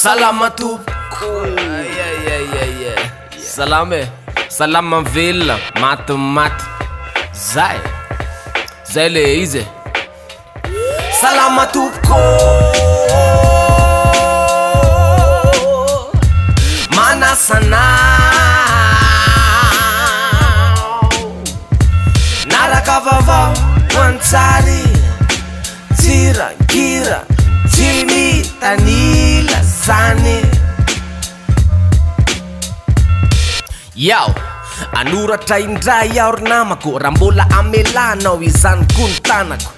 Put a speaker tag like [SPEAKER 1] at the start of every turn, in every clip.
[SPEAKER 1] Salama tompoko. Ay Salama e. Salama velona, maty maty. Zay. Zay le izy e. Salama tompoko. Manasa anao. Naraka vaovao an-tsary. Tsirankira tsy mitanila zany. Yao! Hanoratra indray aho ry namako raha mbola amelanao izany koa ny tanako.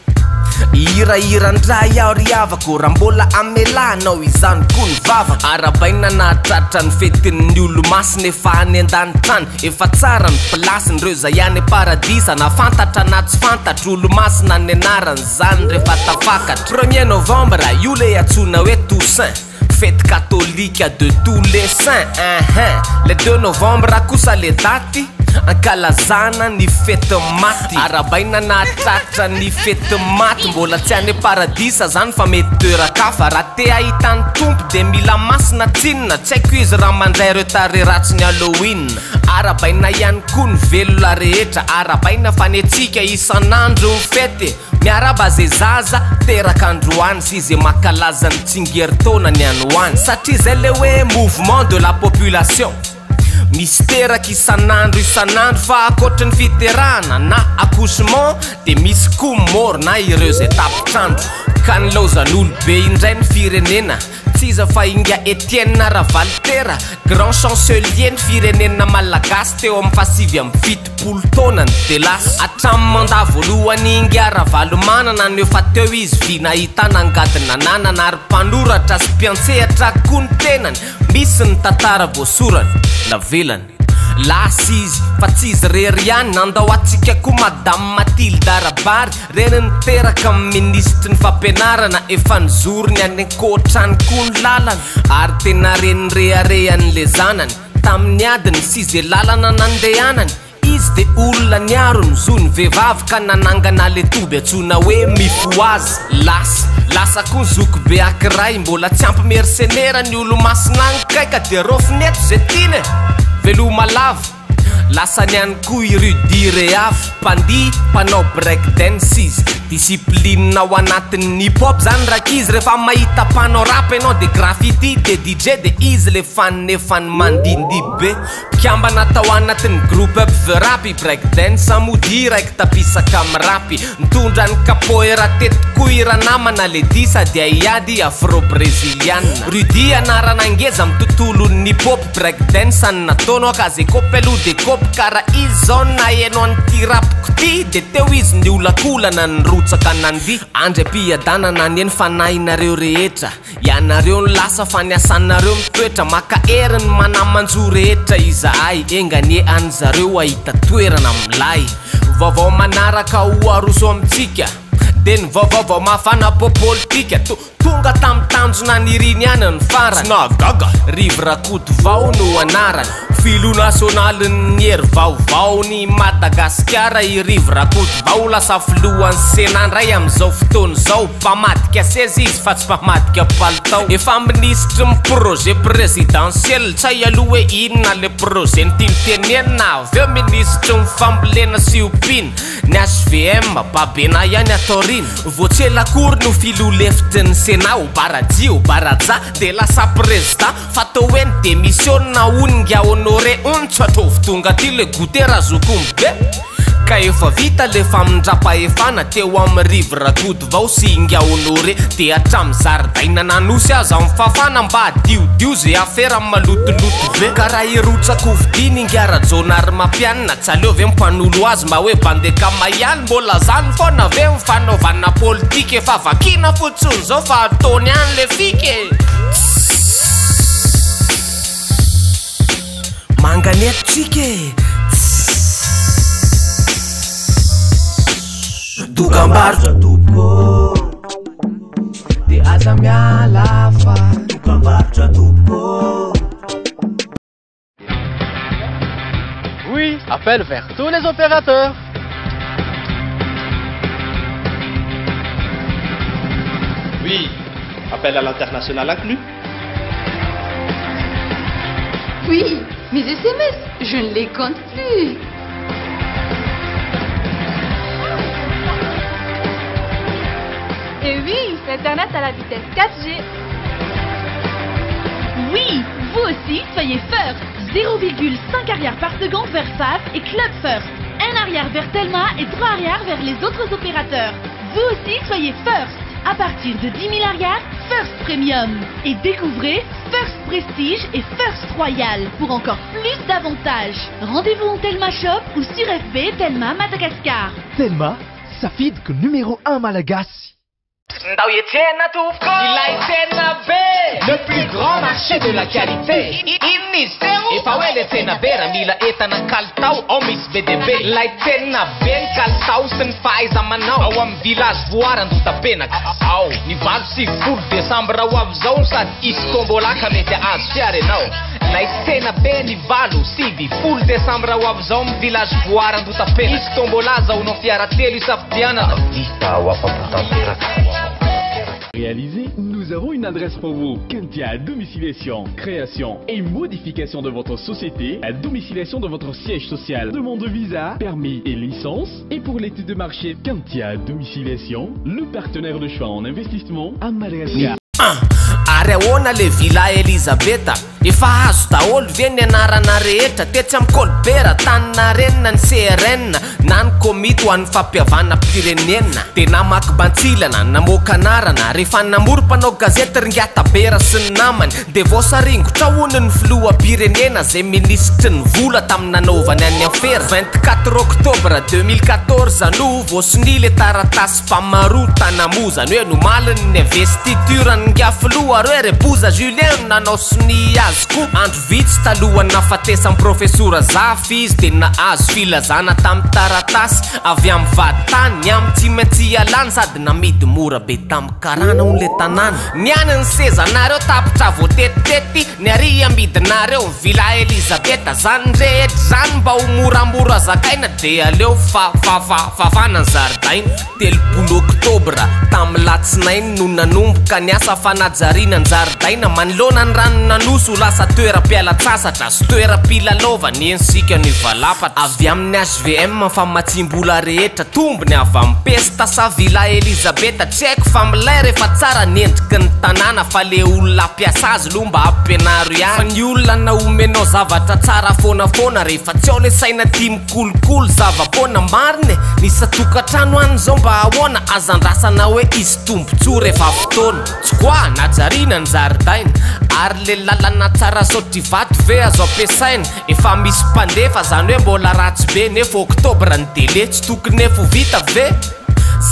[SPEAKER 1] Hihirahira indray aho ry havako raha mbola amelanao izany koa ny vavako. Arahabaina nahatratra ny fetin'ny olomasina efa any an-danitra any. Efa tsara ny place-ny reo zay any paradisa na fantatra na tsy fantatra olomasina ny anarany zany refa tafakatra. Premier novembre io le antsoina hoe Toussaint fety katolika de tous les saints hein le deux novembre kosa le daty ankalazana ny fety maty arabaina nahatratra ny fety maty mbola tsy any paradisa zany fa mety toeran-kafa raha te hahita ny Tompo de mila masina tsinona tsy haiko izy raha mandray reo tarehy ratsy ny Halloween Arabaina ihany koa ny velona rehetra Arabaina fa ny antsika isan'andro mifety Miarahaba ze zaza teraka androany sy ze mankalaza ny tsingerin-taonany any ho any Satria zay le hoe mouvement de la population Misy teraka isan'andro isan'andro fa ankoatry ny fiterahana na accouchement de misy koa mort na ireo zay tapitr'andro Ka nilaozan'olobe indray ny firenena Tsy iza fa Inga Etienne Ravalitera, Grand Chancelier ny firenena Malagasy teo amin'ny faha 79 taonany dia lasa. Hatramin'ny mandat voalohany Inga Ravalomanana no efa teo izy vy nahitana angady nananana ary mpanoratra sy mpiantsehatra koa ny tenany, misy ny tantara voasorany, navelany. Lasa izy, fa tsy izy irery ihany, nandao antsika koa Madame Mathilde Rabary, reny niteraka ny minisitry ny fampianarana, efa nizorony any ankoatra any koa ny lalana, ary tena reny reharehan'le zanany, tamin'ny adiny sy ze lalana nandehanany, izy de olona niaro ny zon'ny vehivavy ka nanangana le toby antsoina hoe Mifohaza. Lasa, lasa koa ny zokibe ankiray, mbola tsy ampy mersenera ny olomasina any kay ka de raofiny eto ze tiana e! Veloma lava! Lasany ihany koa i Rudy Reaf, mpandihy, mpanao break dance izy. Discipline ao anatin'ny hip hop zany rankizy, rehefa mahita mpanao rap ianao de graffiti, de DJ de izy le fanefany mandindihy be. Mpikambana tao anatin'ny groupe Up The Rap i Break Dance mody raiki-tapisaka mirapy. Nitondra ny capoeira teto koa i ranamana Lady sady haiady afro-breziliana. Rudy anarana ngeza amin'ny tontolon'ny hip hop, break dance no nataony ka ze kopy aloha de kopy ka raha izy zao naheno an'ity rapiko ty de teo izy niolakolana nirotsaka nandihy. Andry am-piadanana anie ny fanahinareo rehetra. Ianareo no lasa fa ny asanareo mitoetra Maka hery ny manamanjo rehetra izahay Enga anie any zareo hahita toerana milay Vaovao manaraka ho aroso amintsika Dia ny vaovao vao mafana po-politika To tonga tamin'ny tanjona niriny ihany ny farany Tsy nahagaga, Rivo Rakotovao no anarany Filoha nasionalin'ny hery vaovaon'i Madagasikara i Rivo Rakotovao Lasa filohan'ny Sénat indray amin'izao fotoana izao Mpamadika seza izy fa tsy mpamadika palitao. Efa minisitry ny projet présidentiel, tsy hay aloha hoe inona le projet ny tiany tenenina, avy eo minisitry ny fambolena sy ompiana, ny HVM, babena ihany ato aoriana. Vao tsy ela akory no filoha lefitry ny Sénat, Obaraji, Obaraja, dia lasa prezida, fa toa hoe ni-demisiona hono ingahy Honoré hono, tsy ataovy tonga aty le goûter razokomby be. Ka efa vita le famindram-pahefana teo amin'i Rivo Rakotovao sy Inga Honoré dia hatramin'ny zaridainan'Anosy aza mifafana mba hadiodio ze afera malotoloto be. Ka raha hirotsaka hofidiana Inga Rajaonarimampianina tsy aleo ve mpanolo azy mba hoe bandekama ihany mbola zany foana ve ny fanaovana politika efa vakiana fotsiny zao fa ataony any le fika e! Mangana eto tsika e! Dokambarotra tompoko ô!
[SPEAKER 2] De aza miala fa Dokambarotra tompoko ô!
[SPEAKER 3] Oui, appel vers tous les opérateurs.
[SPEAKER 4] Oui, appel à l'international inclus. Oui, mes SMS, je ne les compte plus.
[SPEAKER 5] Et oui, l'Internet à la vitesse 4G.
[SPEAKER 6] Oui, vous aussi, soyez first. 0,5 ariary par seconde vers FAF et Club First. 1 ariary vers Telma et 3 ariary vers les autres opérateurs. Vous aussi, soyez first. À partir de 10 000 ariary, First Premium. Et découvrez First Prestige et First Royal pour encore plus d'avantages. Rendez-vous en Telma Shop ou sur FB Telma Madagascar.
[SPEAKER 7] Telma, safidiko numéro 1 malagasy.
[SPEAKER 1] Ndao hiantsena tompoko. Ilay tsena be. Le plus grand marché de la qualité. Inona izy teo? Efa hoe le tsena be raha mila entana kalitao ao misy be dia be. Ilay tsena be ny kalitao sy ny fahaiza-manao ao amin'ny village Voara Andotapenaka. Ao ny 98 desambra ho avy izao sady hisy tombola ka mety hahazo fiara ianao. Ilay tsena be ny 8, 9, 10 desambra ho avy izao amin'ny village Voara Andotapenaka. Hisy tombola azahoanao fiara telo isafidianana.
[SPEAKER 8] Vita ho afa-po tanteraka.
[SPEAKER 9] Réalisé, nous avons une adresse pour vous. Kentia Domiciliation, création et modification de votre société, la domiciliation de votre siège social, demande de visa, permis et licence. Et pour l'étude de marché, Kentia Domiciliation, le partenaire de choix en investissement à Madagascar.
[SPEAKER 1] Ary ahoana le Villa Elizabeta? Efa azo daholo ve ny anarana rehetra tetsy amin'ny Colbert Taninarenina, ny CRN na ny komity ho an'ny fampihavanam-pirenena de namaky bantsilana namoaka anarana rehefa namory mpanao gazety ringatabera sy ny namany de voasaringotra hono ny filoham-pirenena zay minisitry ny vola tamin'ny nanaovany any afera 24 octobre 2014 no voasonia le taratasy famarotana moa zany hoe nomaliny ny investiture ny filoha ary hoe Reboza Julien nanao sonia azy koa andro vitsy talohan'ny nahafatesan'ny profesora Zafy izy de nahazo filazana tamin'ny taratasy avy amin'ny vatany amin'ny tsy maintsy ialany sady namidy mora be tamin'ny karana hono le tanàna. Ny any ny sezanareo tapitra voatetitety ny ary ambidinareo Villa Elizabeta zany rehetra zany mba ho moramora zakaina de aleo fa fafafafana ny zaridaina. 30 oktobra tamin'ny latsinainy no nanomboka ny asa fanajariana ny zaridaina manoloana ny ranon'Anosy ho lasa toeram-pialan-tsasatra sy toeram-pilalaovana ensika ny valapatra avy amin'ny HVM famatsim-bola rehetra tombony avy amin'ny pesta sa Villa Elizabeta tsy haiko fa milay rehefa tsara ny endriky ny tanàna fa le olona ampiasa azy aloha mba ampianaro ihany fa ny olona na omenao zavatra tsara foanafoana rehefa tsy ao le saina tia mikolokolo zava-poana marina e. Nisy tokantrano any zao mba ahoana azandrasana hoe isy tombontsoa rehefa fotoana tsy koa najariana ny zaridaina ary le lalana tsara saotry vato ve azo ampiasaina efa misy mpandefa zany hoe mbola ratsy be nefa oktobra ny délai tsy tokony efa ho vita ve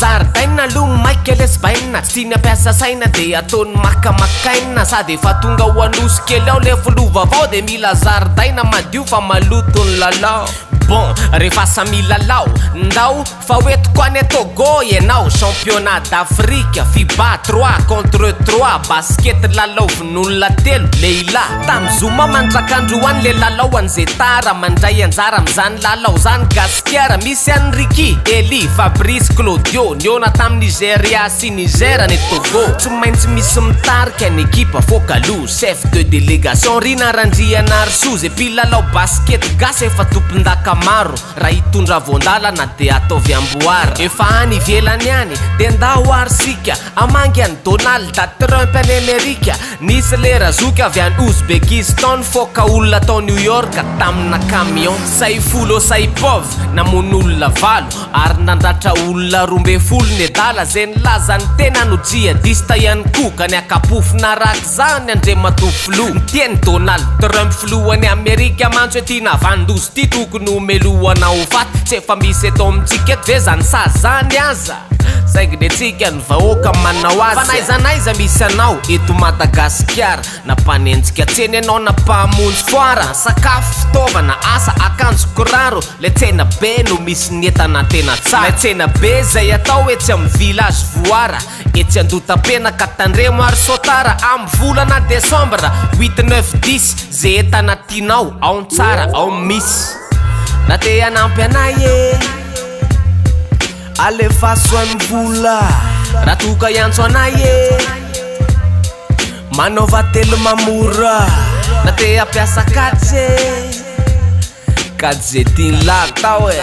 [SPEAKER 1] zaridaina aloha maika lesbaina tsy tiany ampiasa saina de ataony makamakaina sady efa tonga ho Anosy kely ao le filoha vaovao de mila zaridaina madio fa maloto ny lalao. Bon, rehefa samy lalao ndao fa hoentiko any Togo ianao, championnat d'Afrique FIBA 3 contre 3 basket lalaovin'olona telo lehilahy tamin'ny zoma mandrakandroany le lalao an'izay tara mandray anjara amin'izany lalao zany Gasikara misy any Riki, Eli, Fabrice, Claudio niona tamin'ny Nigeria sy Niger ny Togo. Tsy maintsy misy mitarika ny ekipa fokalo chef de délégation Rina Randrianarisoa zay mpilalao basket gasy efa tompondaka maro raha hitondra voandalana de ataovy amboara efa any ivelany any de ndao ary sika amangy any Donald Trump any Amerika nisy lera zoky avy any Ouzbekistan foka olona tao New York tamina camion Sayfullo Saipov namono olona valo ary nandratra olona 12 ny adala zay nilaza ny tena no jihadista ihany koa ka ny akapofona raka zany andriamatoa filoha niteny Donald Trump filohany Amerika mantso hoe tiana vandozy ty tokony homelohana ho faty tsy efa misy eto amintsika eto ve zany sa zany aza saingy ny antsika ny vahoaka manao azy fa n'aiza n'aiza misy anao eto Madagasikara na mpanenjika tsena ianao na mpamonjy foara sakafo fitaovana asa akanjo kiraro le tsena be no misy ny entana tena tsara le tsena be zay atao etsy amin'ny village Voara etsy Andotapenaka tandremo ary sotara amin'ny volana desambra 8 9 10 zay entana tianao ao ny tsara ao misy na te hanampy anay e alefaso any vola raha toka hiantso anay e manaova telo mamora. Na te hampiasa 4G, 4G tian'lah atao e.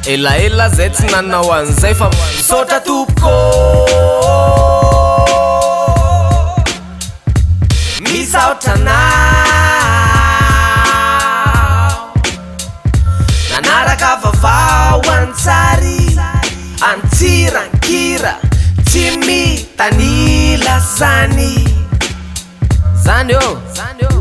[SPEAKER 1] Elaela zay tsy nanao an'izay fa misaotra tompoko. Misaotra anao Nanaraka vaovao an-tsary, an-tsirankira, tsy mitanila zany. Zany ô!